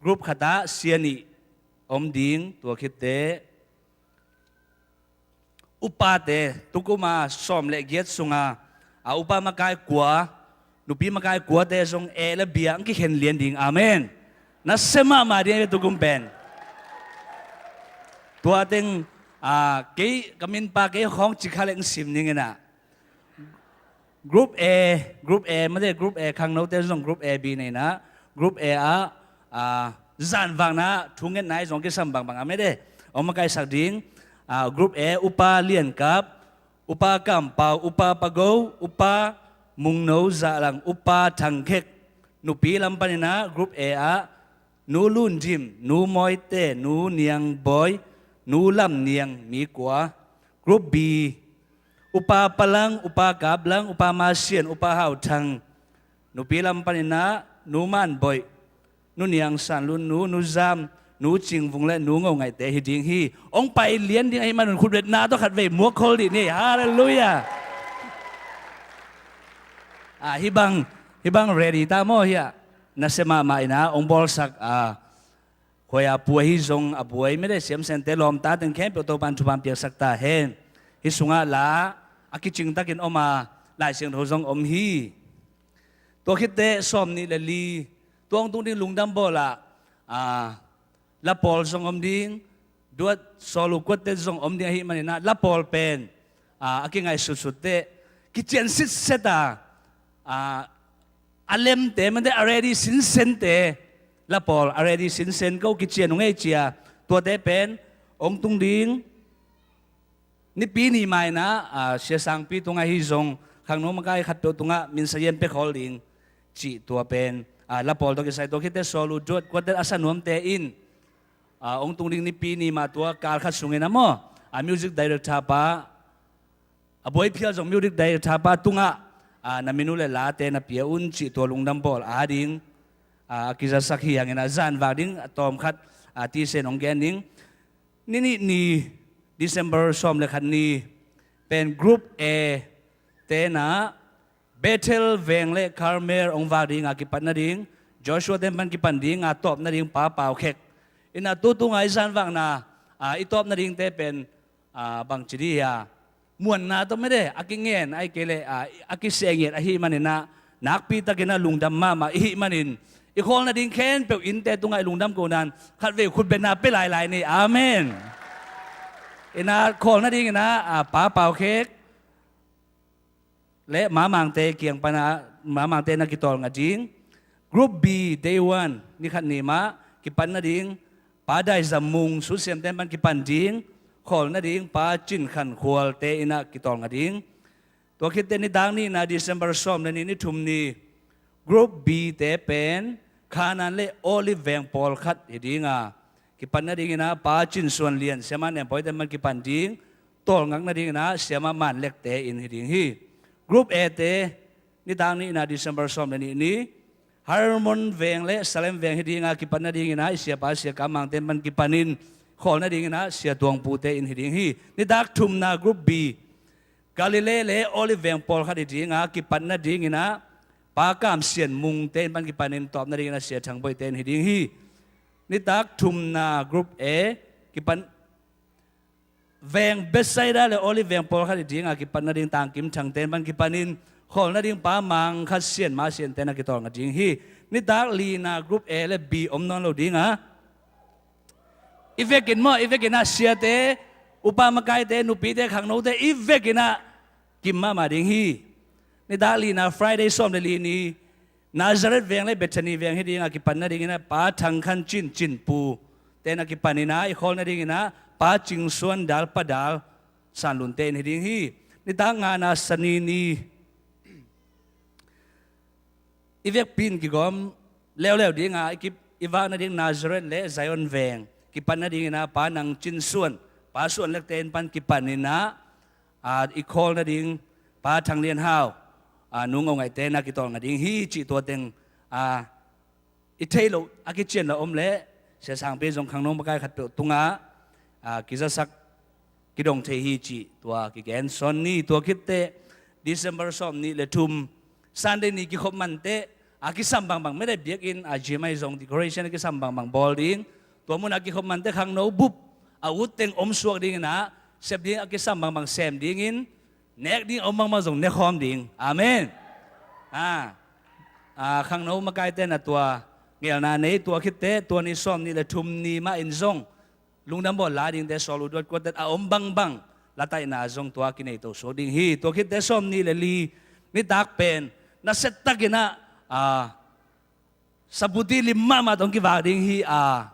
Group khat ah sia nih om ding, tua khit teh upate, tu kum a sawm le giat sung a, a, upa makai kua, nupi makai kuate zong A le B ah hong kikhen lian ding. Amen. Nasia mahmah ding a, tu kum pen. Tua teng, a, kei ka min pa kei khawng ci kha leng sim ning in ah. Group A, Group A, mate Group A, khangnote zong Group A, B nei in ah, Group A ah, a, zanvakna, thungetna i zong kisam bangbang a, mate, hong makaisak ding, a, Group A, Upa Lian Kap, Upa Kam Pau, Upa Pa Go, Upa Mung No Zah Lang, Upa Thang Khek. Nupi lam panin ah, Group A ah, Nu Lun Dim, Nu Mawi Te, Nu Niang Bawi, Nu Lam Niang, mi kua. Group B, Upa Pa Lang, Upa Kap Lang, Upa Ma Sian, Upa Hau Thang. Nupi lam panin ah, Nu Man Bawi, Nu Niang San Lun, Nu, Nu Zam, Nu Cing Vung le Nu Ngo Ngaih te hi ding hi. Hong pai lian ding ahih man un khut beng na tawh khat vei muak khol dih ni. Halleluiah. A, hih bang, hih bang ready ta maw hia? Nasia mahmah in ah, hong bawlsak, a, khuai a pu ahi zong a buai, mate, siamsente lawmta teng khempeuh Topa'n thupha hong piaksak ta hen. Hih sungah la a kicing takin om a, Lai Siangtho zong om hi. Tua khit teh sawm nih le li, tua hong tung ding lungdam bawl ah, a, lapawl zong om ding, duat sawl uh kuat teh zong om ding ahih manin ah, lapawl pen, a, a kingaihsutsut teh, kician sitset a, a, a lemte, mate, a ready sinsente, lapawl a ready sinsen ko, kician uh ngei ci a, tuate pen hong tung ding. Nipi ni mah in ah, a, sia Sangpi tungah hi zong, khangno makai khatpeuh tungah min sa yen pia khol ding cih tua pen, a, lapawl tawh kisai, tua khit teh sawl uh duat kuat teh a sa nuamte in, a, hong tung ding nipi ni mah tua kal khat sungin a maw, a, music director pa, a buai phial zong music director pa tungah, a, na min uh le late na pia un cih tua lungdam bawl ading, a, a kizasak hi hangin ah, zanvak ding a tawm khat, a, tisen hong gen ding. Ni nih ni, December sawm le khat ni pen Group A te na Bethel veng le Carmel hong vak dinga kipat nading, Joshua ten pan kipan dinga tawp nading Pa Pau Khek. Ina tutunga i zanvakna, a, i tawp nadingte pen, a, bangci di hi a, muanna tawh mede a kingen ai kei le, a, a kiseh ngiat ahi maninah, nakpi takinah lungdam mahmah ihi manin, i khawl nading khempeuh innte tungah i lungdam ko nan khatvei khutbetna pia lailai ni. Amen. Ina khawl nadinginah, a, Pa Pau Khek le Mamangte kiang pana, Mamangte na kitawl nga ding. Group B, day one, ni khat ni mah kipan nading Pa Dai Zam Mung, Susiamte pan kipan ding. Khawl nading Pa Cin Khan Khualte inah kitawl nga ding. Tua khitte nitak nihna December sawm le nih, ni thum ni, Group B te pen Khanan le Olive veng pawlkhat hi dinga kipan nadinginah Pa Cin Suan Lian, Siama Niam Poi te man kipan ding. Tawlngak nadinginah Siama Man Lekte in hi ding hi. Group A te nitak nihna December sawm le nih ni Hermon veng le Salem veng hi dinga kipan nadinginah i siapa Sia Kam Mangte man kipanin, khawl nadinginah Sia Tuang Pute in hi ding hi. Nitak thumna Group B, Galilee le Olive veng pawlkhat hi dinga kipat nadinginah Pa Kam Sian Mungte in pan kipanin, tawp nadinginah Sia Thang Boite in hi ding hi. Nitak thumna Group A, kipan veng Bethsaida le Olive veng pawlkhat hi dinga kipat nading Tang Kim Thangte in pan kipanin, khawl nading Pa Mang Khat Sian, Ma Siante na kitawl nga ding hi. Nitak lina Group A le B om nawn lo dinga, i vekin maw, i vekinah siate, upa makaite, nupite, khangnote, i vekinah kim mahmah ding hi. Nitak lina Friday sawm le li ni Nazareth veng le Bethany veng hi dinga kipan nadinginah Pa Thang Khan Cin, Cin Pute na kipaninah, i khawl nadinginah Pa Cing Suan Dal, Pa Dal San Lunte in hi ding hi. Nitak ngana Sani ni i vekpi in kigawm leuleu dinga i kip, i vak nading Nazareth le Zion veng kipan nadinginah Pa Nang Cin Suan, Pa Suan Lekte in pan kipaninah, a, i khawl nading Pa Thang Lian Hau, a, Nu Ngo Ngaihte na kitawl nga ding hi cih tua teng, a, i theih loh a kician lo om leh Sia Sangpi zong khangno makai khatpeuh tungah, a, kizasak kidong thei hi cih tua kigen sawn ni. Tua khitteh December sawm nih le thum Sunday ni kikhop manteh a kisam bangbang, mede biakinn a gym ahi zong decoration a kisam bangbang bawl ding. Tua mun a kikhop manteh khangno bup a ut teng om suak dinginah sep ding a kisam bangbang sem dingin, nek ding a om bangbang zong nekhawm ding. Amen. A, a, khangno makaite na tua ngelna nei. Tua khitteh tua ni sawm nih le thum ni mah in zong lungdam bawl la dingte sawl uh duat kuatet a om bangbang lataihna zong tua kineito suak ding hi. Tua khitteh sawm nih le li nitak pen nasia takinah, a, sabuti lim mahmah tawh kivak ding hi. A,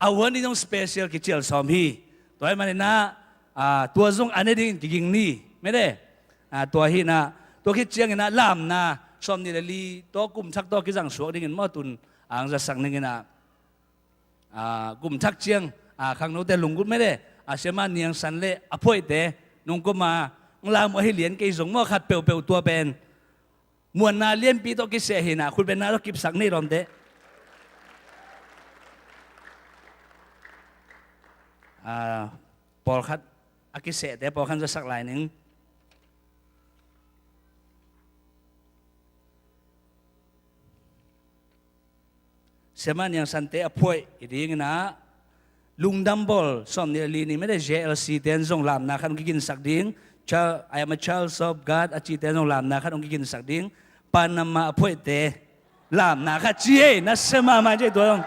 a huan ding zong special kicial sawm hi. Tua hi maninah, a, tua zong a ne dingin kiging ni, mede. A, tua hinah, tua khit cianginah lamna sawm nih le li tawh kum thak tawh kizang suak dingin maw tun ang zasak ninginah, a, kum thak ciang, a, khangnote lunggulh mede, a, Siama Niang San le a phuaihte nungkoma lam uh ahi lian kei zong maw khat peuhpeuh tua pen muanna lianpi tawh kiseh hinah khutbetna tawh kipsak ni lawmte. A, pawlkhat a kisehte pawlkhat zasak lai ning. Siama Niang Sante a phuaih hi dinginah lungdam bawl sawm nih le li ni mede J L C ten zong lamna khat hong kiginsak ding. Child, I am a child of God a cite zong lamna khat hong kiginsak ding. Panama a phuaihte lamna khat ci ei, nasia mahmah ci ei tua zong.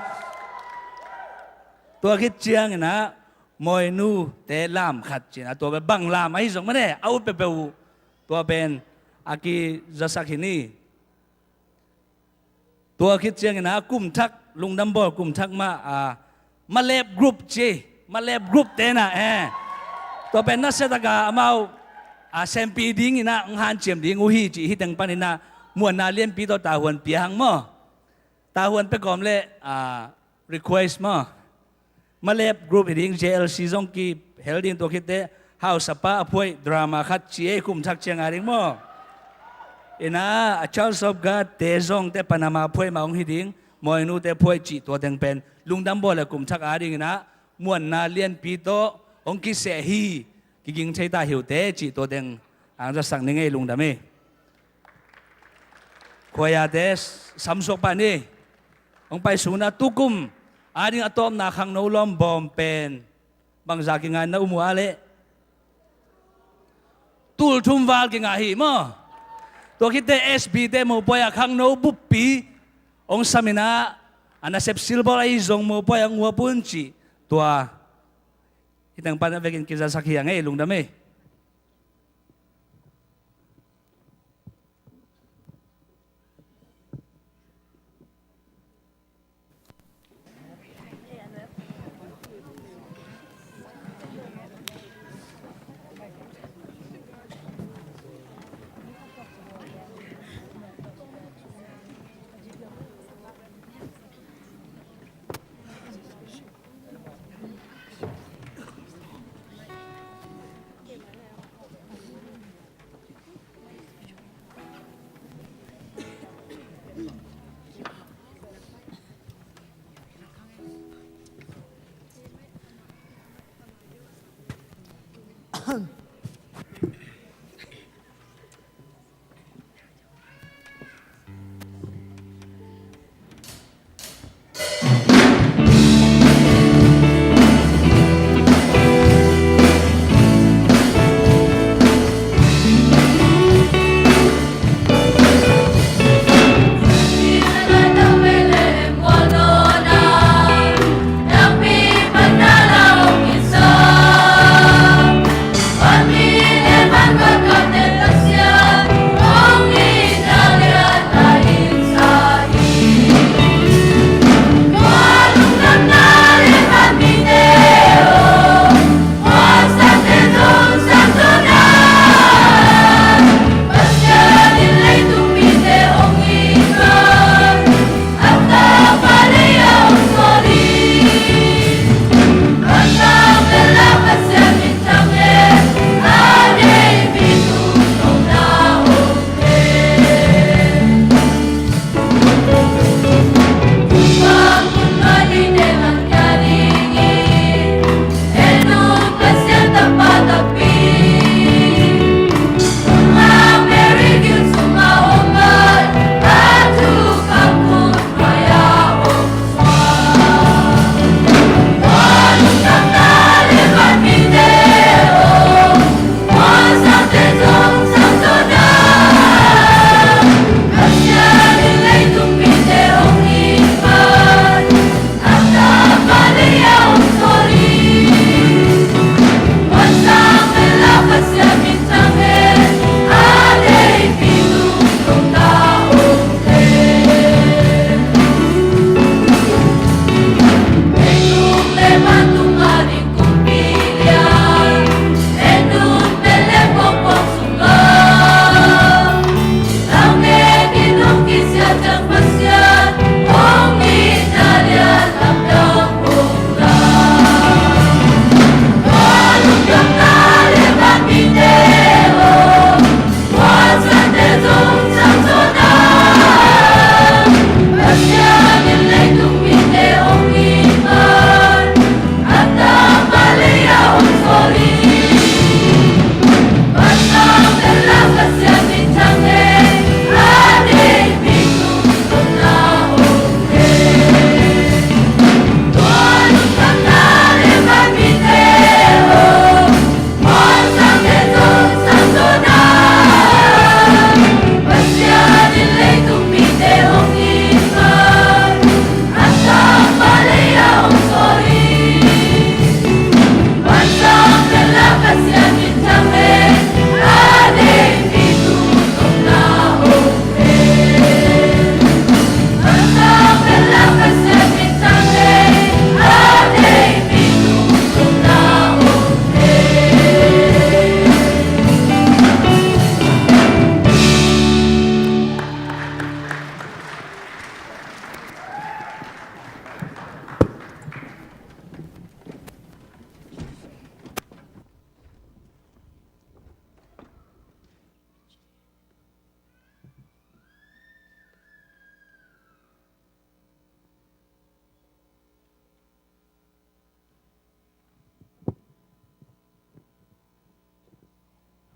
Tua khit cianginah Moinute lam khat cinah tua pen bang lam ahi zong mede a ut peuhpeuh uh tua pen a kizasak hi ni. Tua khit cianginah kum thak, lungdam bawl kum thak mah, a, Malep group ci, Malep group tenah, eh, tua pen nasia taka amau, a, sempih dinginah hong hanciam ding uh hi cih hi teng paninah muanna lianpi tawh tahuan pia hang maw. Tahuan pia kawm le, a, request maw. Malep group hi ding, J L C zong kihel ding. Tua khitteh hausapa a phuaih drama khat ci ei kum thak cianga ding maw. Inah a Child of God te zongte Panama phuaih mah hong hi ding. Moinute phuaih cih tua teng pen lungdam bawl le kum thak a dinginah muanna lianpi tawh hong kiseh hi, kiging thei ta hi uh teh cih tua teng hong zasak ning ei, lungdam ei. Khuaiate samsuak pah ni. Hong pai sung un ah tukum ading a tawpna khangno lawm bawm pen bangzah kingah na um uh a leh, tul thum val kingah hi maw. Tua khit teh S B te mopawi ah khangno buppi hong sam in ah, a nasep silbawl ahi zong mopawi ah hong uap un cih tua hih teng pan a vekin kizasak hi hang ei, lungdam ei.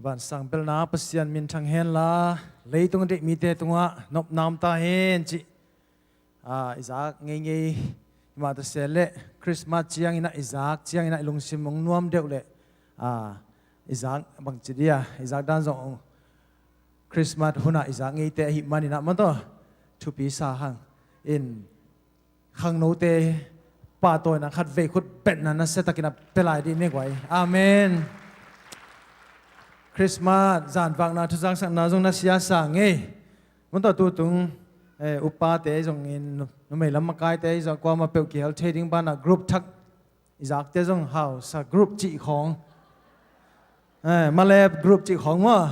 Vansang belna Pasian minthang henla, leitung a deih mite tungah nopna om ta hen cih, ah, i zak ngeingei himah ta se leh, Christmas ciangin ah i zak ciangin ah i lungsim hong nuam deuh leh, ah, i zak bangci dia, i zak dan zong Christmas hunah i zak ngeite ahih manin ah maw, tua thupi sa hang in, khangnote pahtawina khatvei khut betna nasiatakin a pia lai dih ni guai. Amen. Christmas zanvakna thuzangsakna zong na sia sa ngei. Mun tawh tutung, eh, upate zongin numei lam makaite zong kuamah peuh kihel thei ding banah group thak i zakte zong hausa group cih khawng, eh, malep group cih khawng maw?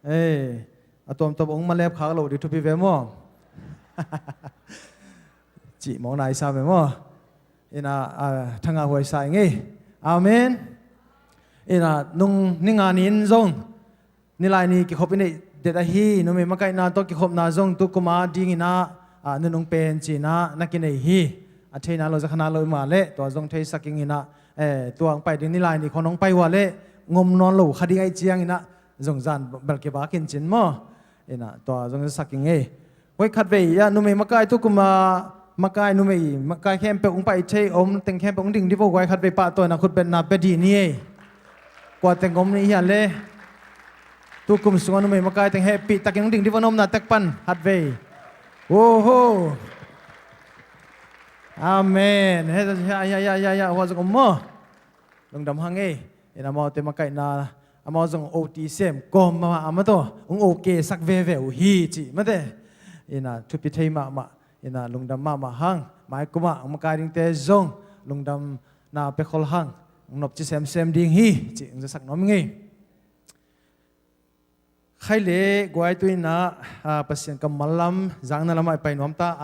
Eh, a tuamtuam ong malep khak lo dih thupi ve maw? Cih mawng nai sa ve maw? Ina, ah, thanga huai sa i ngei. Amen. Ina, nung ninga nin zong nilai ni kikhop i neih det ahi, numei makaihna tawh kikhopna zong tu kuma dingin ah, ah, nunung pen cina na kinei hi. A theina lo zakhana lo i mah leh tua zong theisak ing ina, eh, tua ang pai ding nilai ni khon ong pai ua leh ngom nawn lo kha ding ahi ciangin ah zong zan bel kibak in cin maw? Ina tua zong sak ing ei. Guai khatvei ah numei makai tu kuma makai numei makai khempeuh ong pai thei om teng khempeuh ong ding di vo guai khatvei pahtawina khutbetna pia di ni ei. Kua teng om ni hia le? Tu kum sungah numei makai teng hehpih takin ong ding di vo na omna tek pan khatvei. Oho. Amen. He, he, he, he, he, he, hua zong om maw? Lungdam hang ei. Ina amaute makaihna amau zong O T sem kawm mama ama tawh ong okay sak veve uh hi cih mate. Ina thupi thei mahmah. Ina lungdam mahmah hang. Mai kumah ong makai dingte zong lungdamna pia khol hang. Ong nopci semsem ding hi cih ong zasak nuam ngei. Khai le guai tu ina, ah, Pasian kammal lam zakna lamah i pai nuam ta.